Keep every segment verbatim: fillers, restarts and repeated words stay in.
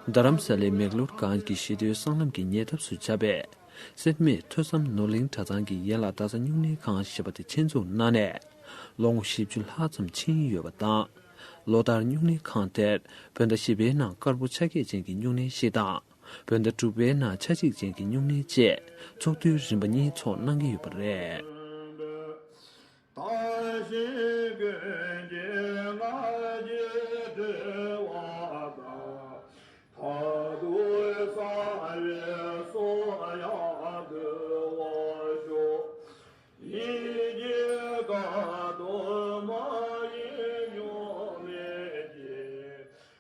རྡ་རམ་ས་ལའི་མེག་ལོར་གྷན་གྱི་ཞི་བདེའི་སྲང་ལམ་གྱི་ཉེ་འདབས་སུ་ཆགས་པའི་སེར་སྨད་ཐོས་བསམ་ནོར་གླིང་གྲྭ་ཚང་གི་ཡན་ལག་རྡ་ས་སྨྱུང་གནས་ཁང་ཞེས་པ་དེ་ཆེད་འཛུགས་གནང་ནས་ལོ་ངོ་བཞི་བཅུ་ལྷག་ཙམ་ཕྱིན་ཡོད་པ་དང་། ལོ་ལྟར་སྨྱུང་གནས་ཁང་དེར་བོད་ཟླ་བཞི་པའི་ནང་དཀར་པོ་ཆ་བརྒྱད་ཅན་གྱི་སྨྱུང་གནས་ཤིག་དང་། བོད་ཟླ་དྲུག་པའི་ནང་ཆ་གཅིག་ཅན་གྱི་སྨྱུང་གནས་བཅས་ཚོགས་དུས་རིམ་པ་གཉིས་ཚོགས་གནང་གི་ཡོད་པ་རེད།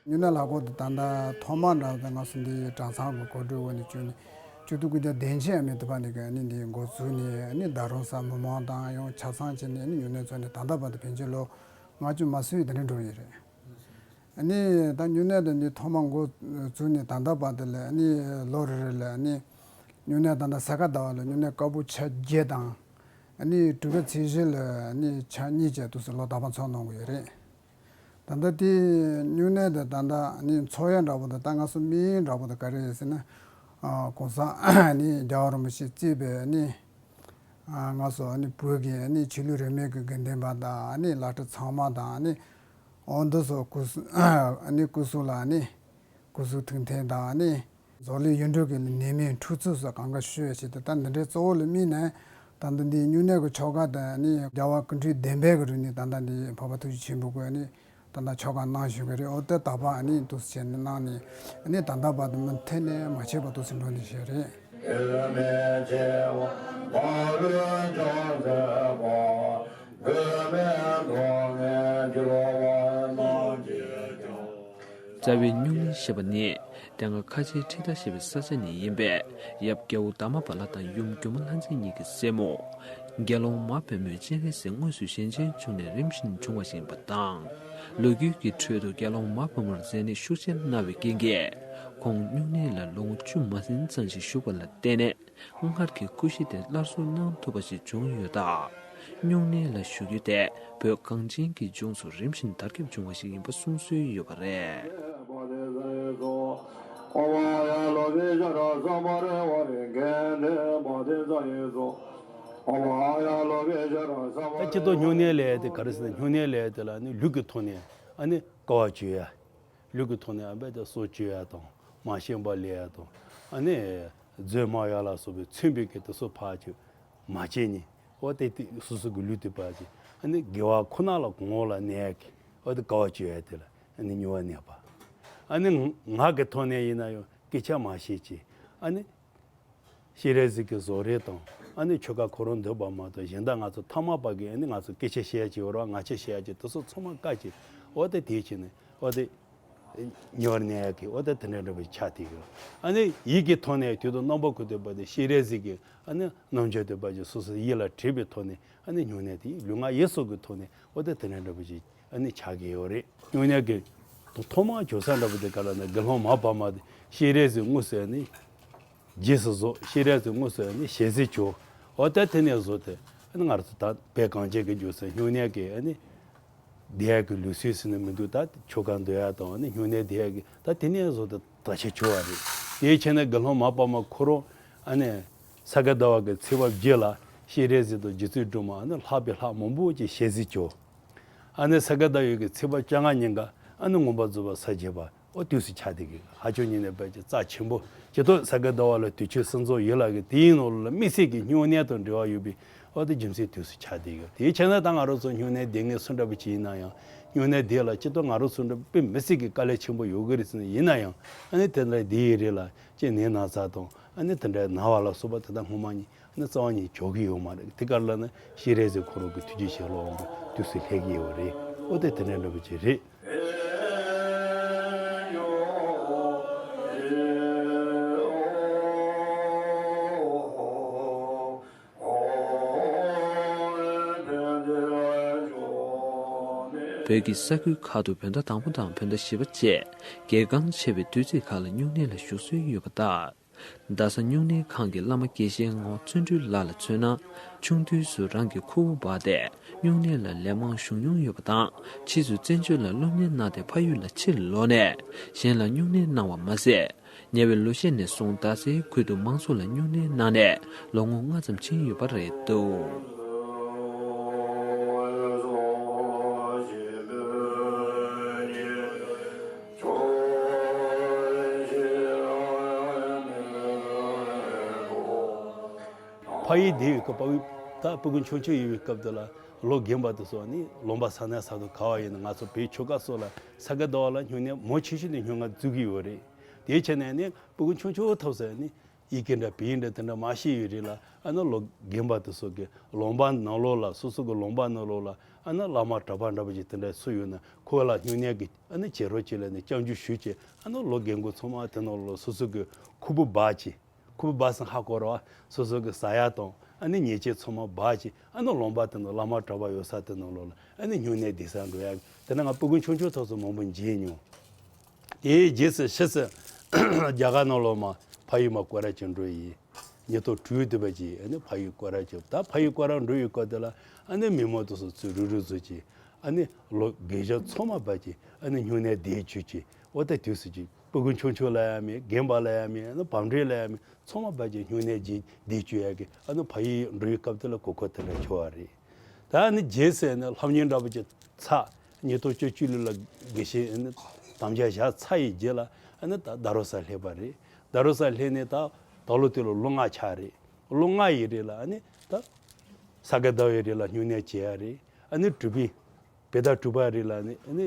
སྨྱུང་གནས་ལྷ་སྒོ་དེ་ད་ལྟ་ཐོག་མར་འདྲ་བ་དང་ང་ཚོ་འདི་གྲྭ་ཚང་གི་གོ་སྒྲིག་འོག་ནས་བཅུག་ནས་བཅུ་དྲུག་དགུ་བརྒྱ་བདུན་ཅུ་ཡས་མས་དུ་བ་ནས་ཀྱི་ཨ་ནི་འདི་འགོ་བཙུགས་ནས་ཨ་ནི་རྡ་རམ་ས་མི་མང་དང་ཡང་ཆ་ཚང་བྱས་ནས་ཨ་ནི་སྨྱུང་གནས་བཙུགས་ནས་ད་ལྟ་བར་དུ་ཕན་ཆད་ལོ་ལྔ་བཅུ་མ་ཟིན་དེ་འདྲ་འགྲོ་ཡི་རེད། ཨ་ནི་ད་སྨྱུང་གནས་དེ་འདི་ཐོག་མར་འགོ་བཙུགས་ནས་ད་ལྟ་བར་དུ་ལ་ཨ་ནི་ལོ་རེ་རེ་ལ་ཨ་ནི་སྨྱུང་གནས་ད་ལྟ་ས་ག་ཟླ་བ་ལ་སྨྱུང་གནས་དཀར་པོ་ཆ་བརྒྱད་དང་ཨ་ནི་དྲུག་པའི་ཚེས་བཞི་ལ་ཨ་ནི་ཆ་གཉིས་བཅས་དུས་སུ་ལོ་དག་པ་ཚོགས་གནང་གི་ཡོད་རེད། ད་ལྟ་དེ་སྨྱུང་གནས་དེ་ད་ལྟ་ནི་འཚོགས་ཡ་འདྲ་པོ་དང་ད་ང་ཚོ་དམིགས་ཡུལ་འདྲ་པོ་དེ་ག་རེ་རེད་ཟེར་ན། ཨ་གོང་ས་ནི་རྒྱལ་བ་རིན་པོ་ཆེ་གཙོས་པའི་ནི་ཨ་ང་ཚོ་ནི་བོད་ཀྱི་ནི་ཆོས་ལུགས་རིས་མེད་ཀྱི་དགེ་འདུན་པ་དང་ནི་བླ་སྤྲུལ་ཚང་མ་དང་ནི་འོ་འདི་ཚོ་སྐུ་གཟུགས་ནི་སྐུ་གཟུགས་ལ་ནི་སྐུ་གཟུགས་ཐུགས་མཐུན་དང་ནི། རྫོགས་ལས་ཡོན་ཏན་གྱི་ནད་མེད་འཁྲུག་རྩོད་སོགས་གང་ག་ཞུ་བའི་ཆེད་དུ་ད་འདི་འདྲའི་གཙོ་བོ་ལ་དམིགས་ནས་ད་ལྟ་འདིའི་སྨྱུང་གནས་ཀྱི་ཆོ་ག་དང་ནི་རྒྱལ་བ་སྐུ་ཕྲེང་བདུན་པའི་གི་རིང་ནས་ད་ལྟ་འདི་འཕགས་པ་ཐུགས་རྗེ་ཆེན་པོ་གིས་ནི་ད་ལྟ་ཆོ་ག་གནང་བཞིན་གི་རེད། འོ་དེ་དག་པ་ནི་འདུག་སེ་བྱས་ནས་གནང་ནས་ནི་ད་ལྟ་བར་དུ་མུ་མཐུད་ནས་མ་ཆད་པ་འདུག་སེ་འགྲོ་ནས་བཞིན་རེད། རྩ་བའི་སྨྱུང་གནས་ཞེས་པ་ནི་དེ་སྔ་ཁ་ཆེའི་ཁྲི་ཐར་ཞེས་པའི་ས་ཆ་ནས་ཡིན་པས་ཡབ་རྒྱལ་པོ་དྷརྨ་པཱ་ལ་དང་ཡུམ་སྒྱུ་མ་ལྷ་མཛེས་གཉིས་ཀྱི་སྲས་མོ་དགེ་སློང་མ་བུ་མོ་སྤྱན་རས་གཟིགས་དངོས་སུ་ཞལ་མཇལ་བྱུང་ནས་རིམ་བཞིན་བྱུང་བ་ཞིག་ཡིན་པ་དང་། ལོ་རྒྱུས་ཀྱི་ཁྲོད་དུ་དགེ་སློང་མ་བུ་མོར་མཛད་ནས་ཤུགས་ཆེར་གནང་བའི་རྐྱེན་གྱིས་ཁོང་སྨྱུང་གནས་ལ་ལོ་ངོ་བཅུ་མ་ཟིན་ཙམ་ཞིག་བཞུགས་པ་ལ་བརྟེན་ནས། སྔར་གྱི་སྐུ་གཞི་དེ་སླར་གསོ་གནང་ཐུབ་པ་ཞིག་བྱུང་ཡོད་སྟབས། སྨྱུང་གནས་ལ་བཞུགས་རྒྱུ་དེ་བོད་གངས་ཅན་གྱི་ལྗོངས་སུ་རིམ་བཞིན་དར་ཁྱབ་བྱུང་བ་ཞིག་ཡིན་པ་གསུང་སྲོལ་ཡོད་པ་རེད། ད་སྤྱི་ཚོགས་སྨྱུང་གནས་ལས་དེ་ག་རེ་ཟེར་ན་སྨྱུང་གནས་ལས་དེ་ལ་ནི་ལུས་ཀྱི་ཐོག་ནས་ཨ་ནི་དཀའ་བ་སྤྱོད་ཡ། ལུས་ཀྱི་ཐོག་ནས་ཨ་བས་ཏེ་སྲོག་གཅོད་ཡ་དང་མ་ཤེས་པ་ལས་ཡ་དང་ཨ་ནི་རྫུན་སྨྲ་ཡ་ལ་སོགས་པའི་མཚོན་པའི་གི་དེ་ཚོ་ཕར་ཅིག་མ་བྱས་ནས་འོ་དེ་དེ་སོ་སོ་གི་ལུས་དེ་ཕར་ཅིག་ཨ་ནི་དགེ་བ་ཁོ་ན་ལ་གོང་འོག་ལ་གནས་ཡ་གི་འོ་དེ་དཀའ་བ་སྤྱོད་ཡ་དེ་ལ་ཨ་ནི་སྨྱུང་གནས་པ། ཨ་ནི་ངག་གི་ཐོག་ནས་ཡིན་ན་ཡང་སྐད་ཆ་མ་བཤད་ཅིག་ཨ་ནི། སྤྱན་རས་གཟིགས་ཀྱི་བཟོ་རིག་དང་ཨ་ནི་ཆོ་ག་ཁོ་རང་འདོད་པ་མ་གཏོགས་གཞན་དག་ང་ཚོ་ཐ་མལ་པ་གི་ཨ་ནི་ང་ཚོ་སྐད་ཆ་བཤད་ཡ་ཅིག་ཡོད་རེད་བ། ངག་ཆ་བཤད་ཡ་ཅིག་དེ་ཚོ་ཚང་མ་བཀག་ཅིག་འོ་དེ་དེ་བྱས་ནས་འོ་དེ་སྨྱུང་གནས་ཡ་གི་འོ་དེ་དེ་འདྲ་འདྲ་པོ་ཆགས་བསྡད་ཡོད། ཨ་ནི་ཡིད་ཀྱི་ཐོག་ནས་དུས་དང་རྣམ་པ་ཀུན་ཏུ་བབས་ཏེ་སྤྱན་རས་གཟིགས་ཀྱི་ཨ་ནི་རྣམ་འགྱུར་དུ་བབས་ཀྱི་སོ་སོའི་ཡིད་ལ་དྲན་པའི་ཐོག་ནས་ཨ་ནི་སྨྱུང་གནས་དེ་ལུས་ངག་ཡིད་གསུམ་གྱི་ཐོག་ནས་འོ་དེ་དེ་འདྲ་འདྲ་པོ་ཅིག་ཨ་ནི་ཆགས་ཀྱི་ཡོད་རེད། སྨྱུང་གནས་ཀྱི་ཐོག་མར་བྱུང་ས་འདྲ་པོ་དེ་ག་ལ་ན་དགེ་སློང་མ་བག་མ་དེ་སྤྱན་རས་གཟིགས་དངོས་སུ་ཨ་ནི་རྗེས་སུ་བཟུང་། སྤྱན་རས་གཟིགས་དངོས་སུ་ཨ་ནི་ཞལ་གཟིགས་བྱུང་། འོ་ད་དེ་ནས་བཟུང་སྟེ་ཨ་ནི་ང་རང་ཚོ་ད་བོད་གངས་ཅན་གྱི་ལྗོངས་སུ་སྨྱུང་གནས་ཀྱི་ཨ་ནི་བསྡད་ཡག་གི་ལུགས་སྲོལ་ཟེར་ནས་མི་འདུག་ད་ཆོ་ག་འདོན་ཡག་དང་ཨ་ནི་སྨྱུང་གནས་བསྡད་ཡག་གི་ད་དེ་ནས་བཟུང་སྟེ་དར་ཁྱབ་བྱུང་བ་རེད། དེའི་ཆ་ནས་དགེ་སློང་མ་བག་མ་ཁོ་རང་ཨ་ནི་ས་ག་ཟླ་བ་གི་ཚེས་པ་བརྒྱད་ལ་སྤྱན་རས་གཟིགས་དང་རྗེ་བཙུན་སྒྲོལ་མ་ཨ་ནི་ལྷག་པའི་ལྷ་མང་པོ་ཅིག་ཞལ་གཟིགས་བྱུང་། ཨ་ནི་ས་ག་ཟླ་བའི་གི་ཚེས་པ་བཅོ་ལྔ་ཉིན་ཀ་ཨ་ནི་མངོན་པར་རྫོགས་པ་ས་བརྒྱད་པ་འོ་དུས་སུ་ཆགས་བསྡད་གི། ལྷག་ཆོས་ཉིན་ནས་བར་གྱི་རྩ་ཆེན་པོ་སྤྱི་ཐོག་ས་ག་ཟླ་བ་ལ་དུས་མཆོད་གསུམ་ཚོགས་ཡོད་ལ་གི་དེའི་ནང་ལ་དམིགས་བསལ་གྱི་སྨྱུང་གནས་དང་འབྲེལ་བ་ཡོད་པའི་འོ་དེ་རྒྱུ་མཚན་དུས་སུ་ཆགས་བསྡད་གི། དེའི་ཆ་ནས་ད་ང་རང་ཚོ་སྨྱུང་གནས་སྡེ་ལྔའི་སུ་འདྲ་པོ་ཅིག་ཡིན་ན་ཡང་སྨྱུང་གནས་སྡེ་ལ་སྤྱི་ཐོག་ང་རང་ཚོ་འདྲ་དཔེ་མི་སྲིད་ཀྱི་དཀའ་ལས་ཆེན་པོ་ཡོད་གི་རེད་ཟེར་ན་ཡིན་ན་ཡང་ཨ་ནི་དེ་འདྲ་སྡེ་ཡི་རིགས་ལ་ཅིག་ནད་ན་ཚ་དང་ཨ་ནི་དེ་འདྲ་ན་བ་ལ་སོགས་པ་དེ་དག་སྔོན་མ་ནས་ཨ་ནི་རྩ་བ་ནས་འཇོག་གི་ཡོད་མ་རེད། དེ་ག་ལ་ན་སྤྱན་རས་གཟིགས་ཁོ་རང་གི་ཐུགས་རྗེ་ཆེ་ལོ་འོང་གི་དུས་སུ་སླེབས་ཀྱི་ཡོད་རེད། འོ་དེ་དེ་འདྲ་འདྲ་པོ་ཅིག་རེད། བོད་ཀྱི་ས་ཁུལ་ཁག་ཏུ་བོད་ཟླ་དང་པོ་དང་བོད་ཟླ་བཞི་པ་བཅས་གལ་འགངས་ཆེ་བའི་དུས་ཚིགས་ཁག་ལ་སྨྱུང་གནས་ལ་བཞུགས་སྲོལ་ཡོད་པ་ལྟར། རྡ་ས་སྨྱུང་གནས་ཁང་གི་བླ་མ་དགེ་བཤེས་ངག་དབང་བརྩོན་འགྲུས་ལགས་ལ་མཚོན་ན། ཆུང་དུས་སུ་རང་གི་ཁུར་པོ་འབག་སྟེ་སྨྱུང་གནས་ལ་ལན་མང་ཞུགས་མྱོང་ཡོད་པ་དང་། ཕྱིས་སུ་བཙན་བྱོལ་ལ་སློབ་གཉེར་གནང་སྟེ་ཕ་ཡུལ་ལ་ཕྱིར་ལོག་ནས་གཞན་ལ་སྨྱུང་གནས་གནང་བ་མ་ཟད། ཉེ་བའི་ལོ་ཤས་ནས་བཟུང་རྡ་སའི་ཁུལ་དུ་མང་ཚོགས་ལ་སྨྱུང་གནས་གནང་ནས་ལོ་ངོ་ལྔ་ཙམ་ཕྱིན་ཡོད་པ་རེད་འདུག། ཕ་ཡུལ་བསྡད་ཡོད་སྐབས། ཕ་ཡུལ་ད་སྤུ་གུ་ཆུང་ཆུང་ཡོད་པའི་སྐབས་དེ་ལ་ལོ་རྒན་པ་དེ་ཚོ་ནི་ལུང་པ་ས་གནས་ས་ཐོག་ག་བ་ཡིན་ན། ང་ཚོ་བོད་ཆོལ་ཁ་སོགས་ལ་ས་ག་ཟླ་བ་ལ་སྨྱུང་གནས་མང་ཆེ་ཤོས་ནས་སྨྱུང་གནས་བཙུགས་ཀྱི་ཡོད་རེད། དེའི་ཆ་ནས་ནི་སྤུ་གུ་ཆུང་ཆུང་ཐོག་ས་ནི་ཡི་གེ་འདྲ་བོད་ཡིག་འདྲ་དེ་འདྲ་མ་ཤེས་ཡོད་རེད་ལ། ཨ་ནི་ལོ་རྒན་པ་དེ་ཚོ་གི་ལུང་པ་ནང་ལོགས་ལ། སོ་སོ་གི་ལུང་པ་ནང་ལོགས་ལ་ཨ་ནི་བླ་མ་གྲྭ་པ་འདྲ་པོ་ཅིག་དེ་འདྲ་སུ་ཡོད་ན་ཁོ་ལ་སྨྱུང་གནས་ཀྱི་ཨ་ནི་བྱེད་རོགས་བྱེད་ལབ་ནས་སྐྱབས་འཇུག་ཞུས་བྱས། ཨ་ནི་ལོ་རྒན་རྒོན་ཚང་མ་དེ་ནང་ལོགས་སོ་སོ་གི་ཁུར་པོ་འབག་བྱས། ཁུར་པོ་འབག་ཟེར་ན་ཧ་གོ་རེད་བ། སོ་སོ་གི་ཟ་ཡག་དང་ཨ་ནི་ཉལ་ཆས་ཚང་མ་འབག་བྱས། ཨ་ནི་ལུང་པ་དེ་ནང་བླ་མ་གྲྭ་པ་ཡོད་ས་དེ་ནང་ལོགས་ལ་ཨ་ནི་སྨྱུང་གནས་བསྡད་ས་འགྲོ་ཡག་གི། དེ་ནས་ང་སྤུ་གུ་ཆུང་ཆུང་ཐོག་ས་མང་པོ་མཇལ་མྱོང་། དེའི་རྗེས་སུ་ཕྱིས་སུ་རྒྱ་གར་ནང་ལོགས་མར་ཕ་ཡུལ་མར་སྐོར་ར་བྱེད་འགྲོ་ཡི། ཉིས་སྟོང་དྲུག་དེ་བ་ཅིག་ཨ་ནི་ཕ་ཡུལ་སྐོར་ར་བྱེད། ད་ཕ་ཡུལ་སྐོར་ར་འགྲོ་ཡི་སྐབས་དེ་ལ་ཨ་ནི་མི་མང་དེ་ཚོ་ཚུར་རུབ་རུབ་བཟོས་བྱས། ཨ་ནི་ལོ་རྒན་གཞོན་ཚང་མ་འབག་བྱས་ཨ་ནི་སྨྱུང་གནས་བསྡད་བཅུག་བྱས། འོ་ད་དུས་སུ་ཅིག་སྤུ་གུ་ཆུང་ཆུང་ལ་ཡང་མེད། རྒན་པ་ལ་ཡང་མེད། ཨ་ནི་བག་འགྲོས་ལ་ཡང་མེད། ཚང་མ་འབག་བྱས་སྨྱུང་གནས་བྱས་བསྡད་བཅུག་ཡག་གི། ཨ་ནི་ཕ་ཡུལ་འགྲོ་ཡི་སྐབས་དེ་ལ་གོ་སྐབས་དེ་འདྲ་བྱུང་བ་རེད། ད་ཨ་ནི་རྗེས་སུ་ཨ་ནི་ལྷབ་གཉེར་འདྲ་པོ་ཅིག་ཚར། ཉིས་སྟོང་བཅུ་གཅིག་ལོ་ལ་དགེ་བཤེས་ཨ་ནི་དམ་བཅའ་བཞག་ཚར་ཡི་རྗེས་ལ་ཨ་ནི་ད་རྡ་རོ་ས་སླེབས་པ་རེད། རྡ་རོ་ས་སླེབས་ནས་ད་ད་ལོ་དེ་ལ་ལོ་ལྔ་ཆགས་རེད། ལོ་ལྔ་ཡི་རིང་ལ་ཨ་ནི་ད་ས་ག་ཟླ་བའི་རིང་ལ་སྨྱུང་གནས་བྱེད་ཡག་རེད། ཨ་ནི་དྲུག་པའི་བོད་ཟླ་དྲུག་པའི་རིང་ལ་ནི་ཨ་ནི་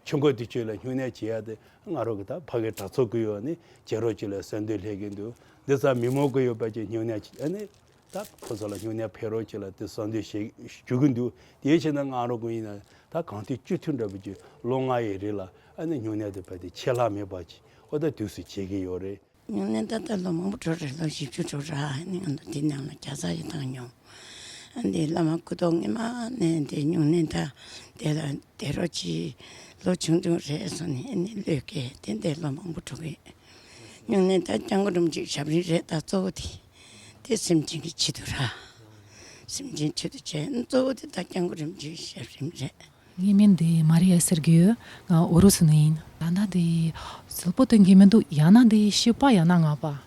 ཆུ་འགོ་དེ་ཚོ་ལ་སྨྱུང་གནས་བྱེད་ཡག་དེ་ང་རང་གི་ད་ཕ་གི་གྲྭ་ཚང་གི་ཡོད་ནི་བྱེད་རོགས་ཅིག་ལ་གསོལ་འདེབས་སླེབས་ཀྱི་འདུག། འདི་ཚོ་མི་མང་གི་ཡོད་པ་ཅིག་སྨྱུང་གནས་ཅིག་ཨ་ནི་ད་ཁོ་ཚོ་ལ་སྨྱུང་གནས་ཕེབས་རོགས་ཅིག་ལ་དེ་གསོལ་འདེབས་ཞུ་གི་འདུག། དེའི་ཕྱིར་ན་ང་རང་གི་ཡིན་ན་ད་གང་ཐུབ་ཅི་ཐུབ་འདྲ་པོ་ཅིག་ལོ་ལྔ་ཡི་རིང་ལ་ཨ་ནི་སྨྱུང་གནས་དེ་བས་དེ་ཆད་ལྷག་མེད་པ་ཅིག་འོ་ད་དུས་སུ་བྱེད་ཀྱི་ཡོད་རེད། སྨྱུང་གནས་ད་ལྟ་ལོ་མང་པོ་འགྲོ་རེད། ལོ་བཞི་བཅུ་འགྲོ་ར། ནི་ང་ཚོ་འདི་ནང་ལ་བརྒྱ་རྩ་ཡི་བཏང་མྱོང་། ཨ་འདི་བླ་མ་སྐུ་ཐོག་སྔོན་མ་ནས་འདི་སྨྱུང་གནས་ད་དེ་ལ་དེ་རོ་ཅི་ལོ་ཆུང་ཆུང་རེད་སོང་ནས་ཨ་ནི་ལོས་སྐྱེས་དེ་འདི་ལོ་མང་པོ་འགྲོ་གི། སྨྱུང་གནས་ད་སྐྱབས་མགོན་རིན་པོ་ཆེའི་ཞབས་རིམ་རེད། ད་གཙོ་བོ་དེ་དེ་སེམས་ཅན་གྱི་ཆེད་དུ་ར། སེམས་ཅན་ཆེད་དུ་བྱས་ནས་གཙོ་བོ་དེ་ད་སྐྱབས་མགོན་རིན་པོ་ཆེའི་ཞབས་རིམ་རེད། ངའི་མིང་དེ་མ་རི་ཡ་ཟེར་གི་ཡོད། ང་ཨུ་རུ་སུ་ནས་ཡིན། ད་ལྟ་དེ་གཟུགས་པོ་སྟོན་གྱི་མི་འདུག། ཡང་ན་དེ་ཤི་པ་ཡང་ན་ངག་པ།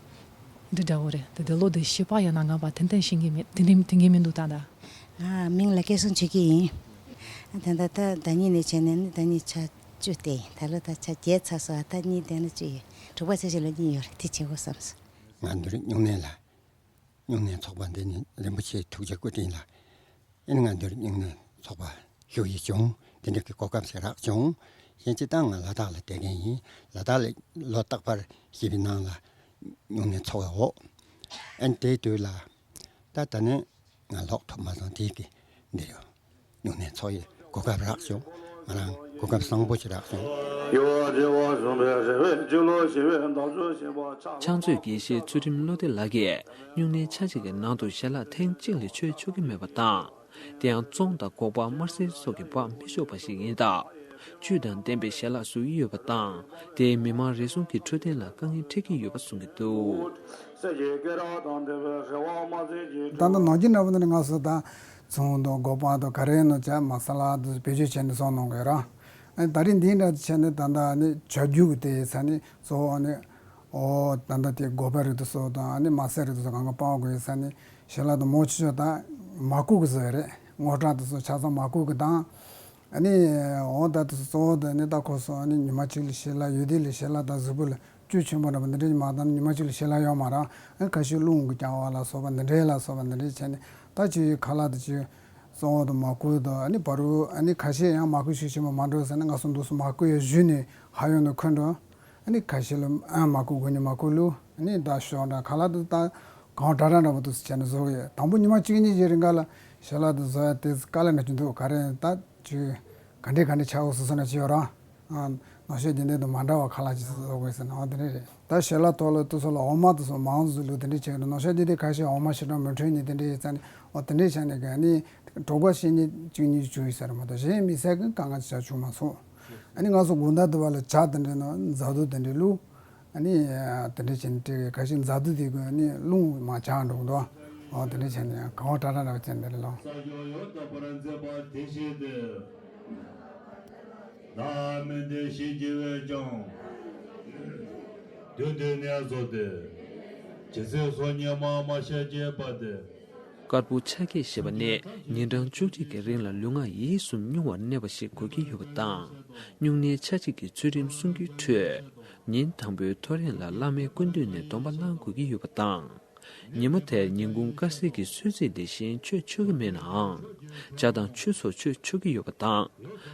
འདི་འདྲ་བོ་རེད། དེ་དེ་ལོ་དེ་ཤི་པ་ཡང་ན་ངག་པ་ཏན་ཏན་ཤེས་ཀྱི་མེད། དེ་འདྲ་སྟོན་གྱི་མི་འདུག་ད་ལྟ། ང་མིང་ལ་སྐལ་བཟང་ཆོས་སྐྱིད་ཡིན། ད་ལྟ་ད་ཟླ་གཉིས་ནས་བྱས་ནས་ནི་ཟླ་གཉིས་ཆ་བཅུ་སྟེ་ད་ལོ་ད་ཆ་བརྒྱད་ཚར་སོང་། ད་གཉིས་བསྡད་ན་བཅུ་ཡོད། དྲུག་པ་ཚེས་བཞི་ལ་གཉིས་ཡོད་རེད། དེ་བྱེད་དགོས་བསམ་སོང་། ང་འདིར་སྨྱུང་གནས་ལ། སྨྱུང་གནས་ཚོགས་པ་འདི་ནི་རིན་པོ་ཆེའི་ཐུགས་རྗེ་བཀའ་དྲིན་ལ། ཨ་ནི་ང་འདིར་སྨྱུང་གནས་ཚོགས་པ་ཞུགས་ཡི་བྱུང་། འདི་འདྲ་གི་གོ་སྐབས་ཤིག་རག་བྱུང་། གཞན་གཅིག་ད་ང་ལ་དྭགས་ལ་བསྡད་མཁན་ཡིན། ལ་དྭགས་ལ་ལོ་རྟག་པར་བཞི་པའི་ནང་ལ་སྨྱུང་གནས་ཚོགས་ཡོད། ཨ་ནི་དེའི་དུས་ལ་ད་ད་ནི་ང་ལོག་ཐུབ་མ་སོང་། དེ་གི་འདིར་ཡོད། སྨྱུང་གནས་ཚོགས་ཡི་གོ་སྐབས་རག་བྱུང་། ང་རང་གོ་སྐབས་བཟང་པོ་ཞིག་རག་བྱུང་། ཕྱག་མཛོད་དགེ་བཤེས་ཚུལ་ཁྲིམས་བློ་བདེ་ལགས་ཀྱིས་སྨྱུང་གནས་ཆ་གཅིག་གི་ནང་དུ་ཞལ་ལག་ཐེངས་གཅིག་ལས་མཆོད་ཆོག་གི་མེད་པ་དང་། དེ་ཡང་བཙོང་དང་འགོག་པ་དམར་སེར་སོགས་ཀྱིས་འབག་མི་ཆོག་པ་ཞིག་ཡིན་སྟབས། བཅུད་དང་ལྡན་པའི་ཞལ་ལག་བཟོ་ཡི་ཡོད་པ་དང་། དེས་མི་མང་རེ་ཟུང་གི་འཕྲོད་བསྟེན་ལ་དཀའ་ངལ་འཕྲད་ཀྱི་ཡོད་པ་གསུང་གི་འདུག། ད་ལྟ་ནང་རྐྱེན་འདྲ་པོ་འདི་ནི་ང་ཚོ་ད་བཙོང་དང་འགོག་པ་དང་ག་རེ་ཡིན་ནོ་ཅག་མ་ས་ལ་དེ་བེད་སྤྱོད་བྱས་ནས་བཟོ་གནང་དགོས་ར། ཨ་ནི་ད་རིང་འདི་འདྲ་བྱས་ནས་ད་ལྟ་ནི་བྱ་རྒྱུ་གི་དེ་ས་ནི་གཙོ་བོ་ནི་ཨོ་ད་ལྟ་དེ་འགོག་པ་རིགས་དེ་ཚོ་དང་ཨ་ནི་དམར་སེར་རིགས་དེ་ཚོ་གང་ག་སྤང་དགོས་ས་ནི་ཞལ་ལག་དང་མང་ཆེ་ཤོས་ད་མར་ཁུ་གི་བཟོས་རེད། སྔོ་ཁྲག་དེ་ཚོ་ཆ་ཚང་མར་ཁུ་གི་དང་། ཨ་ནི་འོ་ད་དེ་ཚོ་གཙོ་བོ་དེ་ནི་ད་ཁོ་ཚོ་ཨ་ནི་ཉི་མ་གཅིག་ལ་ཞལ་ལག་ཡོད་དེ་ལ་ཞལ་ལག་དང་གཟུགས་པོ་ལ་བཅུད་ཆེན་པོ་འདྲ་པོ་འདི་འདྲ་མ་བཏང་ན་ཉི་མ་གཅིག་ལ་ཞལ་ལག་ཡོད་མ་རེད། ཨ་ཁ་ཤས་རླུང་གིས་བསྐྱངས་པ་ལ་སོགས་པ་འདི་འདྲ་ལ་སོགས་པ་འདི་འདྲ་བྱས་ནས་ད་ཅིག་ཁ་ལག་དེ་ཅིག་གཙོ་བོ་དེ་མར་ཁུ་དང་ཨ་ནི་བ་རུ་ཨ་ནི་ཁ་ཤས་ཡང་མར་ཁུ་ཤུགས་ཆེན་པོ་མ་འགྲོ་ཟེར་ནས་ང་ཚོ་འདུག་སེ་མར་ཁུ་ཡང་བཞུས་ནས་ཧ་ཡོང་ནས་འཁོན་འགྲོ། ཨ་ནི་ཁ་ཤས་ལ་ཨ་མར་ཁུ་དགོས་ནི་མར་ཁུ་བླུགས། ཨ་ནི་ད་ཤོག་འདྲ་ཁ་ལག་དེ་ད་གང་དྲག་དྲག་འདྲ་པོ་འདུག་སེ་བྱས་ནས་བཟོ་གི་ཡོད། དང་པོ་ཉི་མ་གཅིག་གཉིས་ཀྱི་རིང་ག་ལ་ཞལ་ལག་དེ་བཟོ་ཡ་དེ་དཀའ་ལས་འདྲ་ཅིག་འདུག། ག་རེ་ད་ཅིག་ག་འདྲས་ག་འདྲས་ཆགས་འོ་སོ་སོ་ན་ཅིག་ཡོད་ར། ཨ་ནང་ཤོས་རྒྱུན་ལྡན་དང་མ་འདྲ་བ་ཁ་ལག་ཅིག་བཟོ་དགོས་ཟེར་ན་འོ་དེ་འདྲས་རེད། ད་ཞལ་ལག་ཐོག་ལ་དེ་ཚོ་ལ་འོ་མ་དེ་ཚོ་མང་ཙམ་བླུགས་དེ་འདྲས་བྱས་ནས་ནང་ཤོས་རྒྱུན་ལྡན་ཁ་ཤས་འོ་མ་ཞེ་དྲག་མི་འཕྲོད་ནི་དེ་འདྲས་ཡིན་ཙང་ནས་འོ་དེ་འདྲས་བྱས་ནས་ག་ནི། གྲོད་པ་བཤལ་ནས་བཅུ་གཉིས་བྱུང་ཡོད་ས་རེད་མ་གཏོགས་གཞན་མི་ཚེ་གང་གང་ཅི་བྱ་བྱུང་མ་སོང་། ཨ་ནི་ང་ཚོ་དགོང་དག་དུ་བ་ལ་ཇ་དེ་འདྲ་ནང་ཛ་དུ་དེ་འདྲ་བླུགས། ཨ་ནི་དེ་འདྲ་བྱས་ནས་སྤྲད་ཁ་ཤས་ཛ་དུ་དེ་གོ་ཨ་ནི་རླུང་མ་ཇག་འགྲོ་གི་འདུག་ཨོ་དེ་འདྲ་བྱས་ནས་གང་བ་དྲག་དྲག་འདྲ་བ་བྱས་ནས་རེད་ལོ། ས་ཕྱོགས་ཡོངས་དག་པར་མཛད་པ་དེ་བཞིན་ཏེ། བདག་མིང་འདི་ཞེས་བགྱི་བས་ཀྱང་། དུས་མཐའི་གནས་སུ་སྟེ། ཇི་སྲིད་སོ་སྙེད་མ་མ་ཤ་སྐྱེས་པ་སྟེ། དཀར་པོ་ཕྱག་རྒྱས་ཞེས་པ་ནི་ཉིན་གྲངས་བཅུ་གཅིག་གི་རིང་ལ་ལུས་ངག་ཡིད་གསུམ་སྙུང་བར་གནས་པ་ཞིག་དགོས་ཀྱི་ཡོད་པ་དང་། སྨྱུང་གནས་ཕྱག་གཅིག་གི་ཚུལ་ཁྲིམས་སྲུང་རྒྱུའི་ཁྲོད། ཉིན་དང་པོའི་ཐོ་རེངས་ལ་བླ་མའི་སྐུ་མདུན་ནས་སྡོམ་པ་བླང་དགོས་ཀྱི་ཡོད་པ་དང་། ཉིན་མོ་དེར་ཉིན་གུང་དཀར་ཟས་ཀྱི་གསོལ་ཚིགས་ལས་གཞན་མཆོད་ཆོག་གི་མེད་ནའང་། ཇ་དང་ཆུ་སོགས་མཆོད་ཆོག་གི་ཡོད་པ་དང་།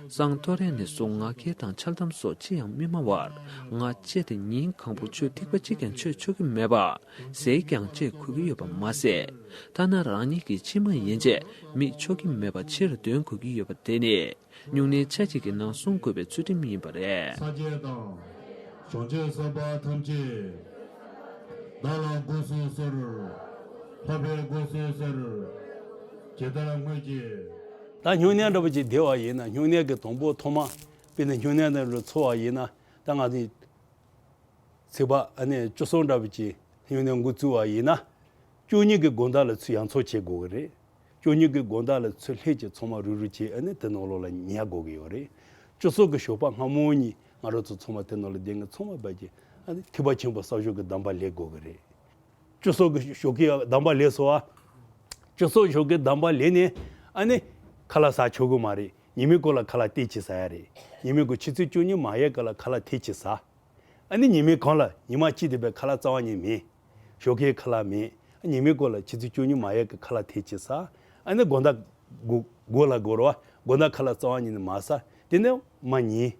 སང་ཐོ་རེངས་ནས་བཟུང་ངག་འཁྱལ་དང་འཆལ་གཏམ་སོགས་ཅི་ཡང་མི་སྨྲ་བར། ངག་བཅད་དེ་ཉིན་གང་པོར་ཆུ་ཐིགས་པ་གཅིག་ཀྱང་མཆོད་ཆོག་གི་མེད་པར། ཟས་ཀྱང་བཅད་དགོས་ཀྱི་ཡོད་པ་མ་ཟད། ཐ་ན་རང་ཉིད་ཀྱི་མཆིལ་མ་ཡན་ཆད་མིད་ཆོག་གི་མེད་པ་ཕྱིར་འདོན་དགོས་ཀྱི་ཡོད་པ་དེ་ནི། སྨྱུང་གནས་ཕྱག་གཅིག་གི་ནང་གསུང་དགོས་པའི་ཚུལ་ཁྲིམས་ཡིན་པ་རེད། ས་སྐྱ་དང་། གཞོན་སྐྱེས་བསམ་པ་ཐམས་ཅད། བདག་ལ་མགོ་གསོལ་ཟེར། ལྷག་པའི་མགོ་གསོལ་ཟེར། ཇི་ལྟར་སྔོན་གྱི། ད་སྨྱུང་གནས་འདྲ་པོ་ཅིག་བསྡད་པ་ཡིན་ན་སྨྱུང་གནས་ཀྱི་དང་པོ་ཐོག་མ། དཔེར་ན་སྨྱུང་གནས་འདྲ་པོ་ཚོགས་པ་ཡིན་ན་ད་ང་ཚོས། ཚེས་པ་ཨ་ནི་བཅུ་གསུམ་འདྲ་པོ་ཅིག་སྨྱུང་གནས་འགོ་བཙུགས་པ་ཡིན་ན། བཅུ་གཉིས་ཀྱི་དགོང་དག་ལ་ཚུར་ཡང་འཚོགས་བྱེད་དགོས་ཀྱི་རེད། བཅུ་གཉིས་ཀྱི་དགོང་དག་ལ་ཚུར་སླེབས་ཀྱི་ཚང་མ་རུབ་རུབ་བྱས་ཨ་ནི་དེ་ནང་ལོགས་ལ་ཉལ་དགོས་ཀྱི་ཡོད་རེད། བཅུ་གསུམ་གྱི་ཞོགས་པ་སྔ་མོ་ཉིད་ང་རང་ཚོ་ཚང་མ་དེ་ནང་ལ་བསྡད་མཁན་ཚང་མ་བས་ཀྱི་ཨ་ནི་ཐེག་པ་ཆེན་པོའི་ས་ཕྱོགས་ཀྱི་གདམས་པ་ལེན་དགོས་ཀྱི་རེད། བཅུ་གསུམ་གྱི་ཞོགས་ཀའི་གདམས་པ་ལེན་སོང་བ། བཅུ་གསུམ་ཞོགས་ཀའི་གདམས་པ་ལེན་ནས་ཨ་ནི་ཁ་ལག་ཟ་ཆོག་གི་མ་རེད། ཉི་མའི་གུང་ལ་ཁ་ལག་ཏོག་ཙམ་ཟ་ཡ་རེད། ཉི་མའི་གུང་ཆུ་ཚོད་བཅུ་གཉིས་མ་ཡས་ག་ལ་ཁ་ལག་ཏོག་ཙམ་ཟ། ཨ་ནི་ཉི་མའི་གུང་ལ་ཉི་མ་གཅིག་དེ་བས་ཁ་ལག་རྩ་བ་ཉིད་མེད། ཞོགས་ཀའི་ཁ་ལག་མེད། ཉི་མའི་གུང་ལ་ཆུ་ཚོད་བཅུ་གཉིས་མ་ཡས་ཀྱི་ཁ་ལག་ཏོག་ཙམ་ཟ། ཨ་ནི་དགོང་དག་དགོ་དགོ་ལ་དགོ་རོ་བ། དགོང་དག་ཁ་ལག་རྩ་བ་ཉིད་ནས་མ་ཟ། དེ་ནས་མར་ཉལ།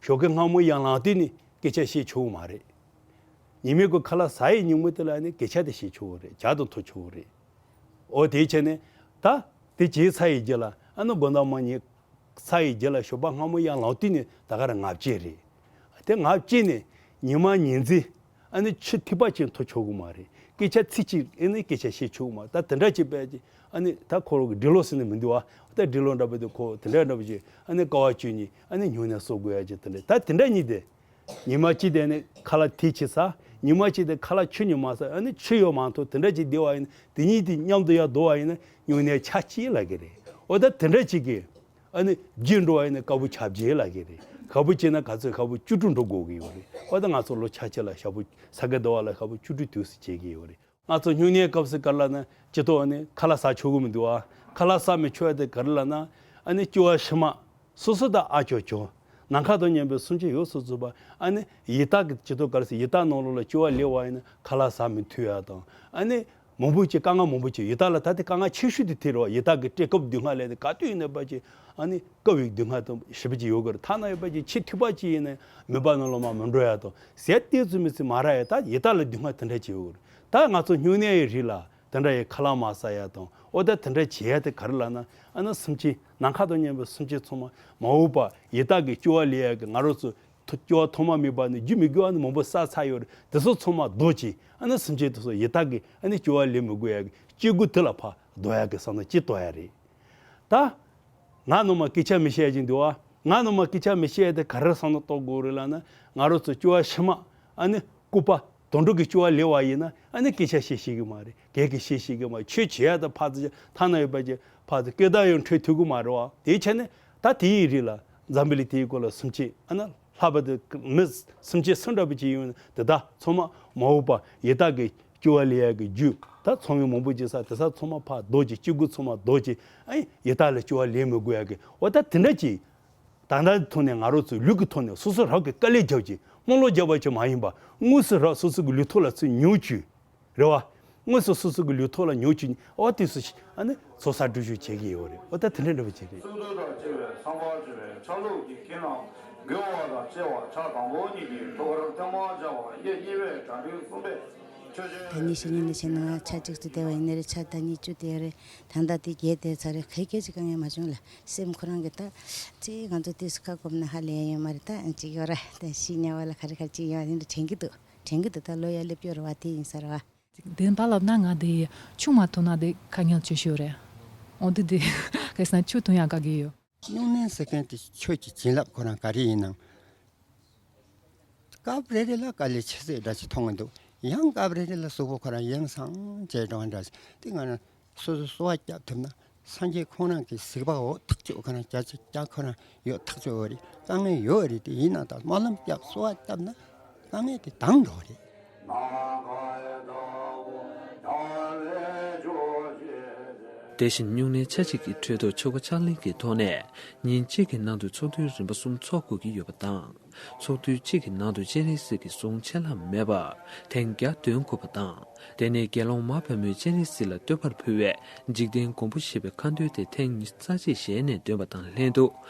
ཞོགས་ཀའི་སྔ་མོ་ཡར་ལངས་དུས་ནི་སྐད་ཆ་བཤད་ཆོག་གི་མ་རེད། ཉི་མའི་གུང་ཁ་ལག་ཟ་ཡི་ཉིན་མོ་དེ་ལ་ནི་སྐད་ཆ་དེ་བཤད་ཆོག་གི་རེད། ཇ་དང་འཐུང་ཆོག་གི་རེད། འོ་དེ་བྱས་ནས་ད་དེ་བྱས་ཚར་ཡི་རྗེས་ལ་ཨ་ནི་དགོང་དག་མར་ཉལ། ཚར་ཡི་རྗེས་ལ་ཞོགས་པ་སྔ་མོ་ཡར་ལངས་དུས་ནི་ད་ག་རང་ངག་བཅད་རེད། དེ་ངག་བཅད་ནས་ཉི་མ་ཉི་འཛིན་ཨ་ནི་ཆུ་ཐིགས་པ་ཅིག་འཐུང་ཆོག་གི་མ་རེད། སྐད་ཆ་ཚིག་གཅིག་ཨ་ནི་སྐད་ཆ་བཤད་ཆོག་གི་མ་རེད། ད་དེ་འདྲ་བྱས་པས་ཀྱི་ཨ་ནི་ད་ཁོ་རང་གི་འབྲི་ཀློག་ཟེར་ནི་མི་འདུག་བ། ད་འབྲི་ཀློག་འདྲ་པོ་དེ་ཁོ་དེ་འདྲ་འདྲ་པོ་ཅིག་ཨ་ནི་དཀའ་བ་སྤྱོད་ནི་ཨ་ནི་སྨྱུང་གནས་གསོག་དགོས་ཡ་ཅིག་དེ་འདྲ་ད་དེ་འདྲ་གཉིས་དེ། ཉི་མ་གཅིག་དེ་ནི་ཁ་ལག་ཏོག་ཙམ་ཟ། ཉི་མ་གཅིག་དེ་ཁ་ལག་ཆུ་ཉུང་མ་ཟ། ཨ་ནི་ཆུ་ཡོད་མ་ཐུབ་དེ་འདྲ་ཅིག་བསྡད་པ་ཡིན་ན་དེ་གཉིས་དེ་མཉམ་དུ་ཡར་བསྡུ་བ་ཡིན་ན་སྨྱུང་གནས་ཆ་གཅིག་ལབ་ཀྱི་རེད། འོ་ད་དེ་འདྲ་ཅིག་གིས་ཨ་ནི་བརྗེད་འགྲོ་བ་ཡིན་ན་དཀར་པོ་ཆ་བརྗེ་ལབ་ཀྱི་རེད། དཀར་པོ་བྱས་ན་ག་ཚོད་དཀར་པོ་བཅུ་དྲུག་འགྲོ་དགོས་ཀྱི་ཡོད་རེད། འོ་ད་ང་ཚོ་ལོ་ཆ་གཅིག་ལ་ཞག་པོ་ས་ག་ཟླ་བ་ལ་ཞག་པོ་བཅུ་དྲུག་དུས་སུ་བྱེད་ཀྱི་ཡོད་རེད། ང་ཚོ་སྨྱུང་གནས་སྐབས་སུ་ག་རེ་ལབ་ན་སྤྱི་ཐོག་ནས་ཁ་ལག་ཟ་ཆོག་གི་མི་འདུག་ཨ། ཁ་ལག་ཟ་མི་ཆོག་ཡ་དེ་ག་རེ་ལབ་ན་ཨ་ནི་སྐྱེ་བ་ཕྱི་མ། སོ་སོ་དང་ཨ་ཅོ་ཅོ། ནམ་མཁའ་དང་མཉམ་པའི་སེམས་ཅན་ཡོངས་སུ་རྫོགས་པ་ཨ་ནི་ཡི་དྭགས་ཀྱི་སྤྱི་ཐོག་ག་རེ་ཟེར་ཡི་དྭགས་ནང་ལོགས་ལ་སྐྱེ་བ་ལེན་པ་ཡིན་ན་ཁ་ལག་ཟ་མི་ཐུབ་ཡ་དང་ཨ་ནི་མང་པོ་ཅིག་དཀའ་ངལ་མང་པོ་ཅིག་ཡི་དྭགས་ལ་ད་དེ་དཀའ་ངལ་ཆེ་ཤོས་དེ་དེ་རེད་བ། ཡི་དྭགས་ཀྱི་སྤྲད་སྐབས་སྡུག་བསྔལ་ལས་དེ་ག་དུས་ཡིན་ན་ཕལ་ཆེར་ཨ་ནི་དཀའ་བའི་སྡུག་བསྔལ་དང་ཞེ་པོ་ཅིག་ཡོད་གི་རེད། ཐ་ན་ཡོད་ཕལ་ཆེར་ཆེས་ཐོག་མ་ཅིག་ཡིན་ན་མེ་འབར་ནང་ལོགས་མར་མི་འགྲོ་ཡ་དང་ཟས་ཏོག་ཙམ་མི་ཚེ་མ་རག་ཡ། ད་ཡི་དྭགས་ལ་སྡུག་བསྔལ་དེ་འདྲ་ཅིག་ཡོད་གི་རེད། ད་ང་ཚོ་སྨྱུང་གནས་ཡི་རིགས་ལ། དེ་འདྲ་ཡི་ཁ་ལག་མ་ཟ་ཡ་དང་འོ་ད་དེ་འདྲ་བྱེད་ཡ་དེ་ག་རེ་ལབ་ན་ཨ་ནི་སེམས་ཅན་ནམ་མཁའ་དང་མཉམ་པའི་སེམས་ཅན་ཚང་མ་མ་འོངས་པ་ཡི་དྭགས་ཀྱི་སྐྱེ་བ་ལེན་ཡ་གི་ང་རང་ཚོ་ཐོ་སྐྱེ་བ་ཐོག་མ་མེད་པ་ནས་རྒྱུ་མི་དགོས་ཨ་ནི་མང་པོ་བསགས་ཚར་ཡོད་རེད། དེ་ཚོ་ཚང་མ་བཟློག་ཅིག་ཨ་ནི་སེམས་ཅན་དེ་ཚོ་ཡི་དྭགས་ཀྱི་ཨ་ནི་སྐྱེ་བ་ལེན་མི་དགོས་ཡ་གི་སྐྱེ་དགུ་དེ་ལ་ཕར་བཟློག་ཡ་གི་བསམ་བློ་ཅིག་གཏོང་ཡ་རེད། ད་ང་ནོ་མ་སྐད་ཆ་མི་བཤད་ཡ་ཅིག་འདུག་ཨ། ང་ནོ་མ་སྐད་ཆ་མི་བཤད་ཡ་དེ་ག་རེ་བསམ་བློ་གཏོང་དགོས་རེད་ལབ་ན་ང་རང་ཚོ་སྐྱེ་བ་ཕྱི་མ་ཨ་ནི་ལྐུགས་པ། དོན་གྲུབ་ཀྱི་སྐྱེ་བ་ལེན་པ་ཡིན་ན་ཨ་ནི་སྐད་ཆ་བཤད་ཤེས་ཀྱི་མ་རེད། སྐད་ཀྱི་བཤད་ཤེས་ཀྱི་མ་རེད། ཆོས་བྱེད་ཡ་དང་ཕར་ཚུར་ཐ་ན་ཡོད་པ་ཅིག་ཕར་ཚུར་སྐད་བརྡ་ཡང་འཕྲོད་ཐུབ་ཀྱི་མ་རེད་བ། དེའི་ཆ་ནས་ད་དེའི་རིགས་ལ་འཛམ་བུ་གླིང་དེའི་སྐོར་ལ་སེམས་ཅན་ཨ་ན་ལྷག་པར་དུ་མི་སེམས་ཅན་སུ་འདྲ་པོ་ཅིག་ཡོད་ན་དེ་དག་ཚང་མ་མ་འོངས་པ་ཡི་དྭགས་ཀྱི་སྐྱེ་བ་ལེན་ཡ་གི་རྒྱུ་ད་ཚང་མས་མང་པོ་ཅིག་བསགས་དེ་ས་ཚང་མ་ཕར་བཟློག་ཅིག་སྐྱེ་དགུ་ཚང་མ་བཟློག་ཅིག་ཨ་ཡི་དྭགས་ལ་སྐྱེ་བ་ལེན་མི་དགོས་ཡ་གི་འོ་ད་དེ་འདྲ་ཅིག་ད་ལྟ་ཐོག་ནས་ང་རང་ཚོའི་ལུས་ཀྱི་ཐོག་ནས་སོ་སོ་རང་གིས་དཀའ་ལས་རྒྱབ་ཀྱི་དམངས་ལོག་རྒྱབ་པ་ཅིག་མ་ཡིན་པ་དངོས་སུ་རང་སོ་སོ་གི་ལུས་ཐོག་ལ་ཚུར་མྱོང་བཅུག་རེད་བ། དངོས་སུ་སོ་སོ་གི་ལུས་ཐོག་ལ་མྱོང་བཅུག་ཨོ་དུས་སུ་ཨ་ནི་ཚོགས་བསགས་སྒྲུབ་ཞུགས་བྱེད་ཀྱི་ཡོད་རེད། ཨོ་ད་དེ་འདྲ་འདྲ་པོ་ཅིག་རེད། གསུང་ཐོས་དང་བཅས་པའི་བསམ་པ་བརྗོད་པའི་ཆ་ལུགས་ཀྱི་དཀྱིལ་ནང་དགེ་བ་དང་བཅས་པ་ཕྱག་དང་པོ་གཉིས་ཀྱི་ཐུགས་ཀར་ཐལ་མོ་སྦྱར་བ་གཡས་གཉིས་པས་དགྲ་འདུལ་གསུམ་པས་ཆོས་སྤྱོད། ད་ནི་ཤི་ཉིན་ནི་ཕྱི་ནང་ཆ་གཅིག་ཏུ་བསྡད་པ་ཡིན་ནི་རེད། ཆ་ད་ནི་བཅུ་དེ་རེད། ད་ལྟ་དེ་བརྒྱད་དེ་ཚར་རེད། ག་གེ་ཅིག་དཀའ་ངལ་མ་བྱུང་ལ། སེམས་ཁོ་རང་གི་ད་ཅིག་ང་ཚོ་དུས་སུ་ཁ་སྐོམ་ན་ཧ་ལས་ཡ་ཡོད་མ་རེད། ད་ཅིག་ཡོད་ར་ད་ཤི་ཉལ་བ་ལ་ག་རེ་ག་རེ་ཅིག་ཡོད་ཡིན་ད་དྲན་གི་འདུག་དྲན་གི་འདུག་ད་ལོ་ཡ་སླེབས་ཡོད་ར་བ་དེ་ཡིན་ས་ར་བ། བདེན་པ་ལབ་ན་ང་དེ་ཆུང་མ་ཐོན་ན་དེ་དཀའ་ངལ་ཆེ་ཤོས་རེད། འོ་དེ་དེ་ གལ་སྲིད་ན་ཆུ་འཐུང་ཡག་དགའ་གི་ཡོད། སྨྱུང་གནས་ཟེར་མཁན་དེ་ཆོས་ཀྱི་བྱིན་རླབས་ཁོ་རང་ག་རེ་ཡིན་ནམ། སྐབས་རེ་རེ་ལ་དཀའ་ལས་ཆེ་ཟེར་འདྲ་ཞིག་མཐོང་གི་འདུག། ཡང་སྐབས་རེ་རེ་ལ་གཟུགས་པོ་ཁོ་རང་ཡང་སངས་བྱས་འགྲོ་བ་འདྲ་ཞིག། དེ་ང་རང་སོ་སོ་གསོ་བ་བསྐྱབ་ཐུབ་ན། སངས་རྒྱས་ཁོང་རང་གི་གཟིགས་པ་འོ་ཐག་ཆོད་ཁོ་རང་བརྒྱ་ཆ་བརྒྱ་ཁོ་རང་ཡོད་ཐག་ཆོད་འོ་རེད། དཀའ་ངལ་ཡོད་རེད། དེ་ཡིན་ན་ད་སྨོན་ལམ་བརྒྱབ་གསོལ་བ་བཏབ་ན་དཀའ་ངལ་དེ་དྭངས་འགྲོ་རེད། དེ་བཞིན་སྨྱུང་གནས་ཆ་གཅིག་གི་ཁྲོད་དུ་ཆོ་ག་ཕྱག་ལེན་གྱི་ཐོག་ནས་ཉིན་གཅིག་གི་ནང་དུ་ཚོགས་ཐུན་རིམ་པ་གསུམ་འཚོགས་དགོས་ཀྱི་ཡོད་པ་དང་། ཚོགས་དུས་གཅིག་གི་ནང་དུ་སྤྱན་རས་གཟིགས་ཀྱི་གཟུངས་ཆད་ལྷག་མེད་པར་ཐེངས་བརྒྱ་འདོན་དགོས་པ་དང་། དེ་ནས་དགེ་སློང་མ་ཕལ་མོས་སྤྱན་རས་གཟིགས་ལ་བསྟོད་པར་ཕུལ་བའི་འཇིག་རྟེན་མགོན་པོ་ཞེས་པའི་ཁ་འདོན་དེ་ཐེངས་ཉི་ཤུ་རྩ་གཅིག་ཞལ་ནས་འདོན་པ་དང་ལྷན་དུ་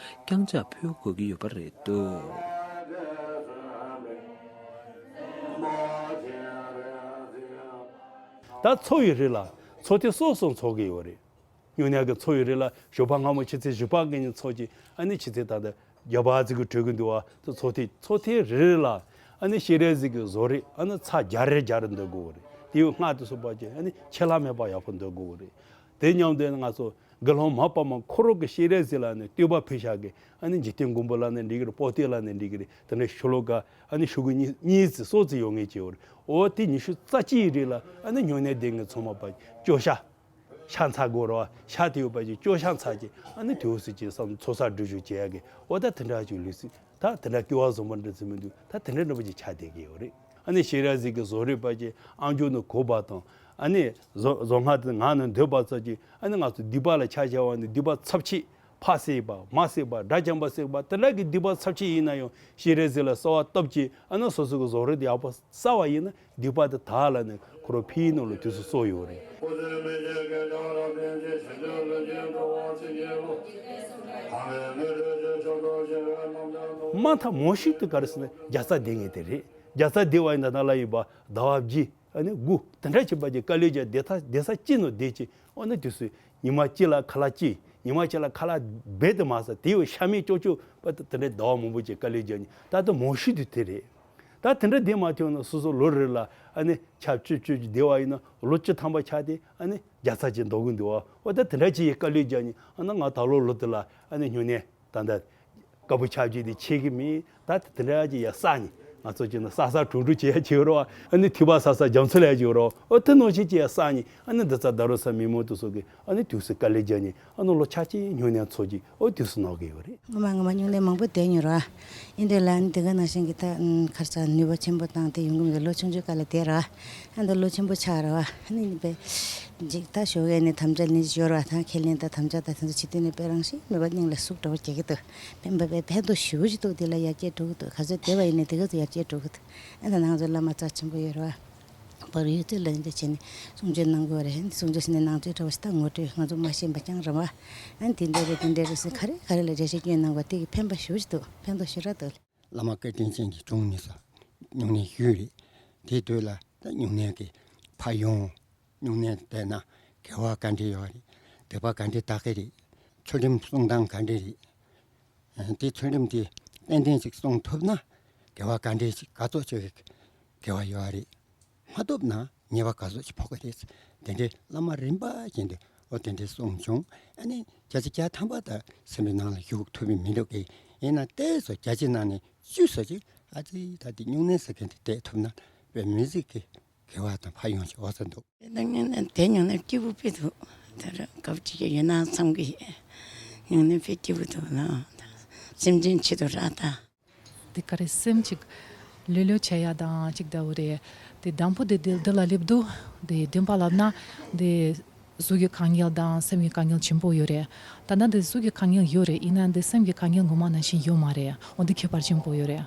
བརྐྱངས་ཕྱག་ཕུལ་དགོས་ཀྱི་ཡོད་པ་རེད་འདུག། ད་ཚོགས་ཡི་རིགས་ལ་ཚོགས་ཐེངས་སོ་སོ་འཚོགས་ཀྱི་ཡོད་རེད། སྨྱུང་གནས་ཀྱི་ཚོགས་ཡོད་རེད་ལ། ཞོགས་པ་སྔ་མོ་ཕྱི་ཚེས་བཞི་པ་གི་ཉིན་ཚོགས་ཀྱི། ཨ་ནི་ཕྱི་ཚེས་ད་ལྟ་བརྒྱ་པ་ཙམ་གྱི་གྲོལ་གི་འདུག་བ། དེ་ཚོགས་ཐེངས་ཚོགས་ཐེངས་རེ་རེ་ལ་ཨ་ནི་སྤྱན་རས་གཟིགས་ཀྱི་བཟོ་རིགས་ཨ་ནི་ཚར་བརྒྱ་རེ་བརྒྱ་རེ་འདོན་དགོས་རེད། དེའི་སྔགས་དེ་ཚོ་ཕལ་ཆེར་ཨ་ནི་ཆད་ལྷག་མེད་པར་ཡག་པོ་འདོན་དགོས་རེད། དེ་མཉམ་དུ་ང་ཚོ་དགེ་སློང་མ་ཕལ་མོ་ཁོ་རང་གི་སྤྱན་རས་གཟིགས་ལ་ནི་བསྟོད་པ་ཕུལ་བཞག་གི། ཨ་ནི་འཇིག་རྟེན་མགོན་པོ་ལབ་ན་འགྲིག་གི་རེད། དཔའ་བརྟུལ་ལབ་ན་འགྲིག་གི་རེད། དེ་འདྲ་ཤོ་ལོ་ཀ་ཨ་ནི་ཤོ་གི་གཉིས་གཉིས་ཙམ་སོ་ཙམ་ཡོད་ངེས་ཀྱི་ཡོད་རེད། འོ་དེ་ཉི་ཤུ་རྩ་གཅིག་རེ་ལ་ཨ་ནི་སྨྱུང་གནས་སྡེ་ངེས་ཚང་མ་ཕལ་ཆེར་བཅོ་ཤ་ཤ་ཚ་དགོས་རེད་བ། ཤ་དེ་ཡོད་པ་ཅིག་བཅོ་ཤ་ཚ་ཅིག་ཨ་ནི་དེ་འོ་སི་ཅིག་བསམ་ཚོགས་བསགས་སྒྲུབ་ཞུགས་བྱེད་ཡ་གི། འོ་ད་དེ་འདྲ་ཅིག་ལུས་སྲིད། ད་དེ་འདྲ་སྐྱེ་བ་བཟང་པོ་འདྲ་ཚོད་མི་འདུག། ད་དེ་འདྲ་འདྲ་པོ་ཅིག་ཆགས་བསྡད་ཀྱི་ཡོད་རེད། ཨ་ནི་སྤྱན་རས་གཟིགས་ཀྱི་བཟོ་རིགས་ཕལ་ཆེར་ཨམ་ཅོག་ནང་གོ་བ་དང་། ཨ་ནི་བཟོ་བཟོ་སྔགས་དེ་ངག་ནང་འདོན་པ་ཙམ་གྱིས་ཨ་ནི་ང་ཚོ་སྡིག་པ་ལ་ཆ་བཞག་པ་ནི་སྡིག་པ་ཚབས་ཆེ། ཕ་བསད་པ། མ་བསད་པ། དགྲ་བཅོམ་པ་བསད་པ། དེ་འདྲ་གི་སྡིག་པ་ཚབས་ཆེ་ཡིན་ན་ཡང་སྤྱན་རས་གཟིགས་ལ་གསོལ་བ་བཏབ་ཀྱིས་ཨ་ནི་སོ་སོ་གི་བཟོ་རིགས་དེ་ཡག་པོ་བསགས་པ་ཡིན་ན། སྡིག་པ་དེ་དག་ལ་ནི་ཁོ་རང་ཕའི་ནང་ལ་དུས་སུ་གསོ་ཡོད་རེད། མ་མཐའ་མོ་ཤི་དུས་ག་རེ་ཟེར་ན་བརྒྱ་རྩ་སྡེ་ངེས་དེ་རེད། བརྒྱ་རྩ་སྡེ་བ་ཡིན་ད་ན་ལ་ཡིན་པ་ཟླ་བ་བཞི་ཨ་ནི་དགུ་དེ་འདྲ་བྱེད་པ་ཀྱི་དཀའ་ལས་བརྒྱབ་སྡེ་ཐ་སྡེ་ས་གཅིག་ནང་བསྡད་ཀྱི། འོ་ན་དུས་སུ་ཉི་མ་གཅིག་ལ་ཁ་ལག་གཅིག་ཉི་མ་གཅིག་ལ་ཁ་ལག་རྦད་དེ་མ་ཟ། དེ་བས་ཤ་མེད་ཅོག་ཅོག་པ་དེ་འདྲའི་ཟླ་བ་མང་པོ་ཅིག་དཀའ་ལས་བརྒྱབ་ནས་ད་ལྟ་མོ་ཤི་དུས་དེ་རེད། ད་དེ་འདྲ་བསྡད་མ་ཐུབ་ན་སོ་སོ་ལོ་རེ་ལ་ཨ་ནི་ཆབ་ཆུབ་ཆུབ་ཀྱི་བསྡད་པ་ཡིན་ན་ལོ་བཅུ་ཐམ་པ་ཆགས་ཏེ་ཨ་ནི་བརྒྱ་རྩ་ཅིག་འདོགས་གི་འདུག་བ། འོ་ད་དེ་འདྲ་ཅིག་ཡི་དཀའ་ལས་བརྒྱབ་ནས་ཨ་ན་ང་ད་ལོ་ལོ་དེ་ལ་ཨ་ནི་སྨྱུང་གནས་ད་ལྟ་དཀར་པོ་ཆབ་ཆེ་དེ་ཆད་གི་མེད། ད་དེ་འདྲ་ཅིག་ཡ་བསགས་ནས་ང་ཚོ་ཅིག་ན་བསགས་བསགས་དྲུག་དྲུག་བྱེད་ཡ་བྱེད་རོགས། ཨ་ནི་ཐིགས་པ་བསགས་བསགས་རྒྱ་མཚོ་ལ་ཡ་བྱེད་རོགས། འོ་དེ་ནང་བཞིན་ཅིག་ཡ་བསགས་ནས་ཨ་ནི་འདི་ཚ་ད་རུང་ས་མི་མང་དེ་ཚོ་གི་ཨ་ནི་དུས་སུ་དཀའ་ལས་བརྒྱབ་ནས་ཨ་ནི་ལོ་ཆ་གཅིག་སྨྱུང་གནས་ཚོགས་ཀྱི་འོ་དུས་སུ་ནོར་གི་ཡོད་རེད། ངོ་མ་ངོ་མ་སྨྱུང་གནས་མང་པོ་བསྡད་མྱོང་ར། ཨིན་དེ་ལ་ཨ་ནི་དེ་ག་ནང་བཞིན་གྱི་ད་ཁར་ས་ནུས་པ་ཆེན་པོ་བཏང་སྟེ་ཡོང་གི་མི་འདུག། ལོ་ཆུང་ཆུང་སྐབས་ལ་བསྡད་ར། ཨ་ནི་ད་ལོ་ཆེན་པོ་ཆགས་ར་བ། ཨ་ནི་པའི་འཇིག་ད་ཞོགས་ཀས་ནས་དམ་བཅའ་ལེན་ཞོར་བ་དང་ཁས་ལེན་དང་དམ་བཅའ་དང་དེ་ཚོ་བྱེད་དུས་ནས་དཔེ་རང་བཞིན་མོས་པ་སྙིང་ལ་ཟུག་འདྲ་བོ་སྐྱེ་གི་འདུག། ཕན་པ་པའི་ཕན་ཐོགས་ཞེ་པོ་ཅིག་འདུག། དེ་ལ་ཡར་རྒྱས་འགྲོ་གི་འདུག། ག་ཚོད་བསྡད་པ་ཡིན་ནའི་དེ་ག་ཚོད་ཡར་རྒྱས་འགྲོ་གི་འདུག། ཨ་ད་ང་ཚོ་བླ་མ་རྩ་ཆེན་པོ་ཡོད་རེད་བ། བར་ཡོད་ཚད་ལ་འདི་བྱས་ནས་གསུང་ཆོས་གནང་དགོས་རེད། གསུང་ཆོས་ཟེར་ནས་ནང་ཚུལ་འདྲ་བོ་ཞིག་ད་ངོ་སྤྲོད་ང་ཚོ་མ་ཤེས་པ་རྐྱང་རེད་བ། ཨ་ནི་དེ་འདྲ་རེད་དེ་འདྲ་རེད་ཟེར་ག་རེ་ག་རེ་ལ་འགྲེལ་བཤད་སྐྱོན་གནང་བ་དེ་གི་ཕན་པ་ཞེ་པོ་ཅིག་འདུག། ཕན་ཐོགས་ཞེ་དྲག་འདུག། བླ་མ་སྐལ་ལྡན་ཅན་གྱི་དྲུང་ནས་སོ། སྨྱུང་གནས་ཞུས་རེད། དེ་དུས་ལ་ད་སྨྱུང་གནས་ཀྱི་ཕ་ཡོང་། སྨྱུང་གནས་བསྡད་ན་དགེ་བ་ག་འདྲས་ཡོད་རེད། སྡིག་པ་ག་འདྲས་དག་གི་རེད། ཚུལ་ཁྲིམས་སྲུང་སྟངས་ག་འདྲས་རེད། དེ་ཚུལ་ཁྲིམས་དེ་ཏན་ཏན་ཞིག་སྲུང་ཐུབ་ན་དགེ་བ་ག་འདྲས་ཞིག་ག་ཚོད་ཅིག་དགེ་བ་ཡོད་རེད། མ་ཐུབ་ན་ཉེས་པ་ག་ཚོད་ཅིག་ཕོག་གི་རེད། དེ་འདྲའི་བླ་མ་རིམ་པ་བཞིན་དུ་འོ་དེ་འདྲའི་གསུངས་བྱུང་། ཨ་ནི་བརྒྱ་ཆ་བརྒྱ་ཐམ་པ་ད་སེམས་པའི་ནང་ལ་བཞུགས་ཐུབ་པའི་མི་འདུག་གི། ཡིན་ན་ཏོག་ཙམ་བརྒྱ་ཆའི་ནང་ནས་བཅུ་ཙམ་ཅིག་ཨ་ཙི་ད་དེ་སྨྱུང་གནས་ཟེར་མཁན་དེ་བསྡད་ཐུབ་ན་དཔེ་མི་སྲིད་ཀྱི་དགེ་བ་དང་ཕན་ཡོན་ཞིག་ཡོང་ས་འདུག། དེ་ནས་དེ་མྱོང་ན་སྐྱིད་པོ་དཔེ་འདུག། དེ་ར་སྐབས་གཅིག་ཡིན་ན་བསམ་གི། སྨྱུང་གནས་དཔེ་སྐྱིད་པོ་འདུག་ལ། སེམས་ཅན་ཆེད་དུ་རག་ད། དེ་ག་རེ་སེམས་གཅིག་ལྷོད་ལྷོད་བྱེད་ཡ་དང་གཅིག་འདྲ་བོ་རེད། དེ་དང་པོ་དེ་འདི་འདི་ལ་སླེབས་དུས་དེ་བདེན་པ་ལབ་ན་དེ་གཟུགས་ཀྱི་དཀའ་ངལ་དང་སེམས་ཀྱི་དཀའ་ངལ་ཆེན་པོ་ཡོད་རེད། ད་ལྟ་འདི་གཟུགས་ཀྱི་དཀའ་ངལ་ཡོད་རེད། ཡིན་ན་འདི་སེམས་ཀྱི་དཀའ་ངལ་ངོ་མ་ནང་བཞིན་ཡོད་མ་རེད། འོ་འདི་ཁྱད་པར་ཆེན་པོ་ཡོད་རེད།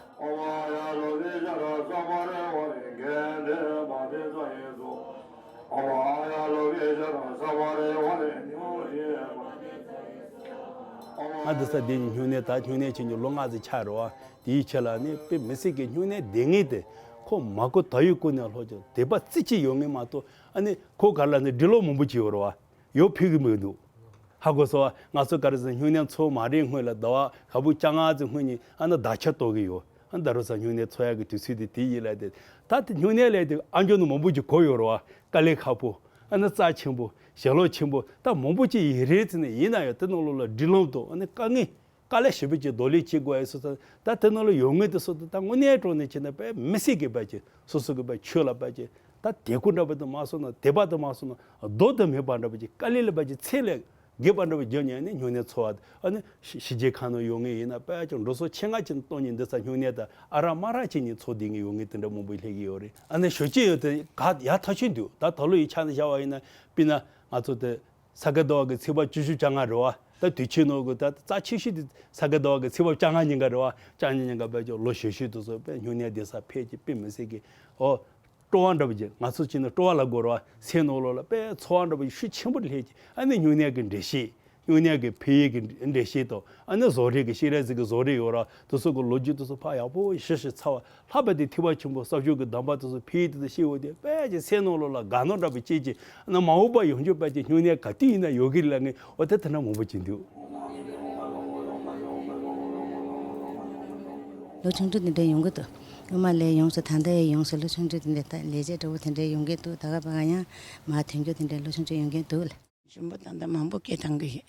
ང་འདི་ས་འདི་ནི་སྨྱུང་གནས་ད་སྨྱུང་གནས་བྱེད་མྱོང་ལོ་ལྔ་ཙམ་ཆགས་རེད་བ། དེའི་ཆེད་ལ་ནི་དཔེ་མི་སྲིད་ཀྱི་སྨྱུང་གནས་སྡེ་ངེས་དེ་ཁོ་མ་གོ་ད་ཡོད་ཀུན་ནས་ལྷོ་ཀྱང་དད་པ་རྩེ་གཅིག་ཡོད་ངེས་མ་གཏོགས་ཨ་ནི་ཁོ་ག་ལ་ནི་འབྲི་ཀློག་མང་པོ་བྱས་ཡོད་རེད་བ། ཡོད་ཕུལ་གི་མི་འདུག། ཧ་གོ་སོང་བ། ང་ཚོ་ག་རེ་ཟེར་སྨྱུང་གནས་ཚོགས་མ་རེད་སྔོན་ལ་ཟླ་བ་ག་བུ་བཅོ་ལྔ་ཙམ་སྔོན་ནས་ཨ་ན་བརྡ་ཆད་གཏོང་གི་ཡོད། ཨ་ད་རུང་ས་སྨྱུང་གནས་ཚོགས་ཡག་གི་དུས་ཚོད་དེ་དེ་ཡིན་ལ་དེ། ད་དེ་སྨྱུང་གནས་ལས་དེ་ཨ་འཇོ་ནུ་མང་པོ་ཅིག་གོ་ཡོད་རེད་བ། དཀའ་ལས་ཁག་པོ། ཨ་ནི་རྩ་ཆེན་པོ་ཞལ་ལག་ཆེན་པོ་ད་མང་པོ་ཅིག་ཡིན་རེད་ཟེར་ནས། ཡིན་ན་ཡང་དེ་ནང་ལོགས་ལ་སྒྲིག་ལམ་དང་ཨ་ནི་དཀའ་ངལ། དཀའ་ལས་ཞེ་པོ་ཅིག་འདོར་ལེན་བྱེད་དགོས་ཡ་སོ་སོ། ད་དེ་ནང་ལ་ཡོད་ངེས་དེ་སོ་སོ་ད་དངོས་གནས་དྲང་གནས་བྱས་ན་དཔེ་མི་སྲིད་ཀྱི་དཔེ་ཅིག་སོ་སོ་གི་དཔེ་ཆོས་ལ་དཔེ་ཅིག་ད་དད་གུས་འདྲ་པོ་དེ་མ་སོང་ན། དད་པ་དེ་མ་སོང་ན། ལྡོག་ཏུ་མེད་པ་འདྲ་པོ་ཅིག་དཀའ་ལས་ལ་དཔེ་ཅིག་ཚད་ལས་བརྒལ་བ་འདྲ་པོ་བརྒྱབ་ནས་ནི་སྨྱུང་གནས་འཚོ་བ་དེ། ཨ་ནི་ཕྱི་ཕྱི་རྒྱལ་ཁག་ནང་ཡོད་ངེས་ཡིན་ན་དཔེ་ཅིག་འགྲོ་སོང་ཆེད་མངགས་ཅིག་གཏོང་ནས་འདི་ས་སྨྱུང་གནས་དང་ཨ་རག་མ་རག་བྱས་ནས་འཚོ་བསྡད་མཁན་ཡོད་ངེས་དེ་འདྲ་མང་པོ་སླེབས་ཀྱི་ཡོད་རེད། ཨ་ནི་ཞོད་སྐྱིད་ཡོད་དེ་ག་ཡག་ཐག་ཆོད་འདུག་ད་ད་ལོ་ཡི་ཆ་ནས་བཞག་པ་ཡིན་ན། དཔེར་ན་ང་ཚོ་དེ་ས་ག་ཟླ་བ་གི་ཚེས་པ་བཅུ་བཞི་བཅོ་ལྔ་རེད་བ། ད་དུས་ཆེན་ནང་གི་ད་རྩ་ཆེ་ཤོས་དེ་ས་ག་ཟླ་བ་གི་ཚེས་པ་བཅོ་ལྔ་ཉིན་ག་རེད་བ། བཅོ་ལྔ་ཉིན་ག་དཔེ་ཅིག་ལོ་ཞེ་ཤོས་དེ་ཚོ་དཔེ་སྨྱུང་གནས་བསྡད་ས་ཕེབས་ཀྱི་དཔེ་མི་སྲིད་ཀྱི། ཨོ། སྤྲོ་བ་འདྲ་པོ་ཅིག་ང་ཚོ་བྱས་ན་སྤྲོ་བ་ལབ་དགོས་རེད་བ། སེམས་ནང་ལོགས་ལ་དཔེ་ཚོར་བ་འདྲ་པོ་ཤུགས་ཆེན་པོ་སླེབས་ཀྱི། ཨ་ནི་སྨྱུང་གནས་ཀྱི་འགྲེལ་བཤད། སྨྱུང་གནས་ཀྱི་ཕན་ཡོན་གྱི་འགྲེལ་བཤད་དང་། ཨ་ནི་བཟོ་རིག་གི་སྤྱན་རས་གཟིགས་ཀྱི་བཟོ་རིག་ཡོད་ར། དེ་ཚོ་གི་ལོ་རྒྱུས་དེ་ཚོ་ཕར་ཡག་པོ་ཞིབ་ཞིབ་ཚར་བ། ལྷག་པར་དུ་ཐེག་པ་ཆེན་པོ་ས་སྐྱོང་གི་གདམས་པ་དེ་ཚོ་ཕན་ཡོན་དེ་ཚོ་ཤེས་འོང་དུས་དཔེ་ཅིག་སེམས་ནང་ལོགས་ལ་དགའ་སྣང་འདྲ་པོ་སྐྱེས་ཀྱི། ཨ་ནི་མ་འོངས་པ་ཡོང་རྒྱུ་དཔེ་ཅིག་སྨྱུང་གནས་ག་དུས་ཡིན་ན་ཡོད་ཀྱི་རེད་ལབ་མཁན། འོ་ད་དེ་འདྲ་མང་པོ་ཅིག་འདུག་ལོ་ཆུང་ཆུང་དེ་འདྲ་ཡོང་གི་འདུག་སྔོན་མ་ལས་ཡོངས་སུ། ད་ལྟ་ཡང་ཡོངས་སུ་ལོ་ཆུང་ཆུང་དེ་འདྲ། ད་ལས་བྱེད་འདྲ་པོ་དེ་འདྲ་ཡོང་གི་འདུག་ད་ག་པ་ག་ཡང་མ་ཐོན་རྒྱུ་དེ་འདྲ་ལོ་ཆུང་ཆུང་ཡོང་གི་འདུག་ལ། ཞིམ་པོ་ད་ལྟ་མང་པོ་སྐད་བཏང་གི་ཡོད།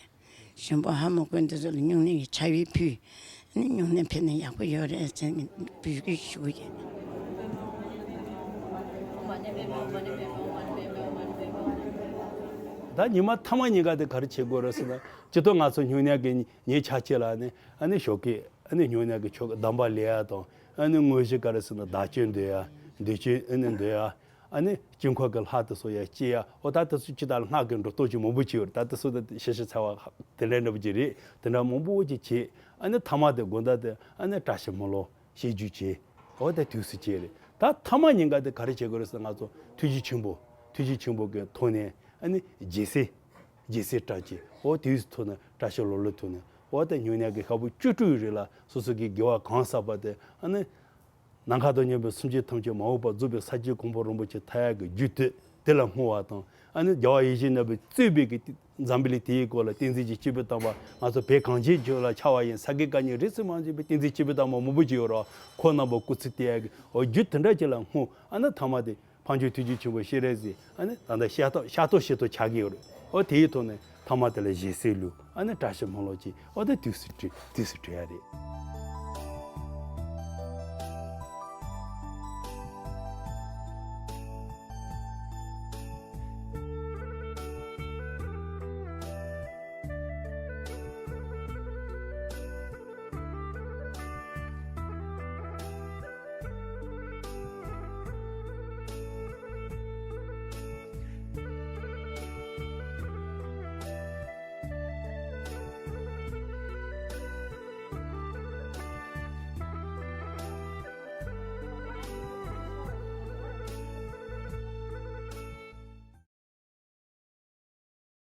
ཞིམ་པོ་ཧ་མ་གོ་འདི་ཚོ་ལ་སྨྱུང་གནས་ཀྱི་ཕྱག་དབྱིབས་ཕུལ། ཨ་ནི་སྨྱུང་གནས་ཕེབས་ན་ཡག་པོ་ཡོད་རེད་ཟེར་ནས་འབོད་སྐུལ་ཞུ་གི་ཡོད། ད་ཉི་མ་ཐ་མ་ཉིན་ག་དེ་ག་རེ་བྱེད་དགོས་རེད་ཟེར་ན། སྤྱིར་བཏང་ང་ཚོ་སྨྱུང་གནས་ཀྱི་ཉིན་ཆ་གཅིག་ལ་ནི་ཨ་ནི་ཞོགས་ཀས་ཨ་ནི་སྨྱུང་གནས་ཀྱི་ཆོ་ག་གདམས་པ་ལེན་ཡ་དང་། ཨ་ནི་དངོས་གཞི་ག་རེ་ཟེར་ན་བདག་སྐྱོང་འདོན་ཡ། འདོད་སྐྱོང་ཨ་ནི་འདོན་ཡ། ཨ་ནི་དཀྱིལ་འཁོར་གྱི་ལྷ་དེ་ཚོ་ཡ་བསྐྱེད་ཡ། འོ་ད་དེ་ཚོ་ཅི་ལྟར་སྔགས་ཀྱི་འགྲོ་སྟངས་ཅིག་མང་པོ་ཅིག་ཡོད་རེད། ད་དེ་ཚོ་ད་ཞིབ་ཞིབ་ཚར་བ་དེ་འདྲ་འདྲ་པོ་ཅིག་རེད། དེ་འདྲ་མང་པོ་ཅིག་བྱས། ཨ་ནི་ཐ་མ་དེ་དགོང་དག་དེ་ཨ་ནི་བཀྲ་ཤིས་སྨོན་ལམ་བཤད་རྒྱུ་བྱས། འོ་ད་དུས་སུ་བྱས་རེད། ད་ཐ་མ་ཉིན་ག་དེ་ག་རེ་བྱེད་དགོས་རེད་ཟེར་ན། ང་ཚོ་ཐུགས་རྗེ་ཆེན་པོ། ཐུགས་རྗེ་ཆེན་པོ་གི་ཐོག་ནས་ཨ་ནི་རྒྱལ་སྲས། རྒྱལ་སྲས་བཀྲ་ཤིས། འོ་དེའི་ཐོག་ནས་བཀྲ་ཤིས་ལོ་ལོན་ཐོག་ནས། འོ་ད་སྨྱུང་གནས་ཀྱི་ཞག་པོ་བཅུ་དྲུག་རེ་ལ་སོ་སོ་གི་དགེ་བ་གང་བསགས་པ་དེ་ཨ་ནི་ནམ་མཁའ་དང་མཉམ་པའི་སེམས་ཅན་ཐམས་ཅད་མ་འོངས་པར་རྫོགས་པའི་ས་སྐྱའི་གོ་འཕང་རིན་པོ་ཆེ་ཐོབ་ཡག་གི་རྒྱུ་དེ་དེ་ལ་བསྔོ་བ་དང་། ཨ་ནི་རྒྱལ་བ་ཡིད་བཞིན་ནོར་བུས་གཙོས་པའི་གི་འཛམ་བུ་གླིང་དེའི་སྐོར་ལ་བསྟན་འཛིན་གྱི་སྤྱི་དཔོན་དམ་པ། ང་ཚོ་བོད་གངས་ཅན་ལྗོངས་ལ་ཆགས་པ་ཡིན། ས་དགེ་བཀའ་རྙིང་རིས་སུ་མ་ཆད་པའི་བསྟན་འཛིན་སྤྱི་དཔོན་དམ་པ་མང་པོ་ཅིག་ཡོད་རེད། ཁོང་རྣམ་པ་སྐུ་ཚེ་བརྟན་ཡག་གི་འོ་རྒྱུ་དེ་འདྲ་ཅིག་ལ་བསྔོ། ཨ་ནི་ཐ་མ་དེ་འཕགས་མཆོག་ཐུགས་རྗེ་ཆེན་པོ་སྤྱན་རས་གཟིགས། ཨ་ནི་ད་ལྟ་ཤ་སྟག་ཤ་སྟག་ཆགས་ཀྱི་ཡོད་རེད། འོ་དེའི་ཐོག་ནས་ཐ་མ་དེ་ལ་རྒྱལ་སྲས་ལུགས། ཨ་ནི་བཀྲ་ཤིས་སྨོན་ལམ་གྱིས། འོ་ད་དུས་སུ་བྲི། དུས་སུ་བྲི་ཡ་རེད།